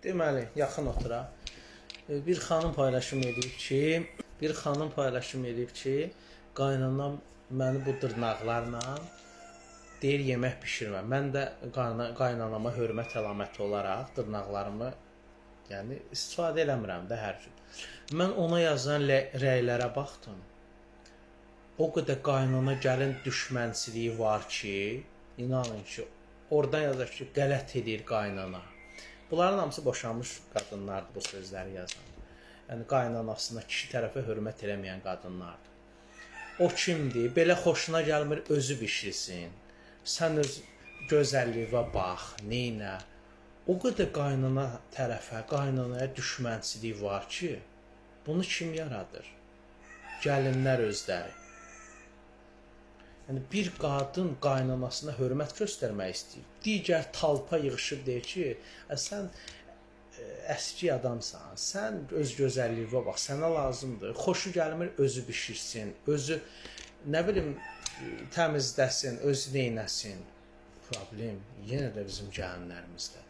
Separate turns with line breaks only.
Deməli, yaxın oturaq. Bir xanım paylaşım edib ki, bir xanım paylaşım edib ki, qaynanam məni bu dırnaqlarla deyir yemək bişirmə. Mən də qaynanama hörmət əlaməti olaraq dırnaqlarımı, yəni istifadə eləmirəm də hər gün. Mən ona yazılan rəylərə baxdım. O qədər qaynana gəlin düşmənçiliyi var ki, inanın ki, oradan yazır ki, qələt eləyir qaynana. Bunların hamısı boşanmış qadınlardır bu sözləri yazan. Yəni qaynanasına, kişi tərəfə hörmət eləməyən qadınlardır. O kimdir? Belə xoşuna gəlmir, özü bişirsin. Sən öz gözəlliyinə bax, neynə. O qədər qaynana tərəfə, qaynanaya düşmənçilik var ki, bunu kim yaradır? Gəlinlər özləri. Yəni bir qadın qaynanasına hörmət göstərmək istəyir. Digər talpa yığışıb deyir ki, "Sən əski adamsan. Sən öz gözəlliyinə bax, sənə lazımdır. Xoşu gəlmir, özü bişirsin, özü nə bilim təmizləsin, özü neynəsin." Problem yenə də bizim gəlinlərimizdədir.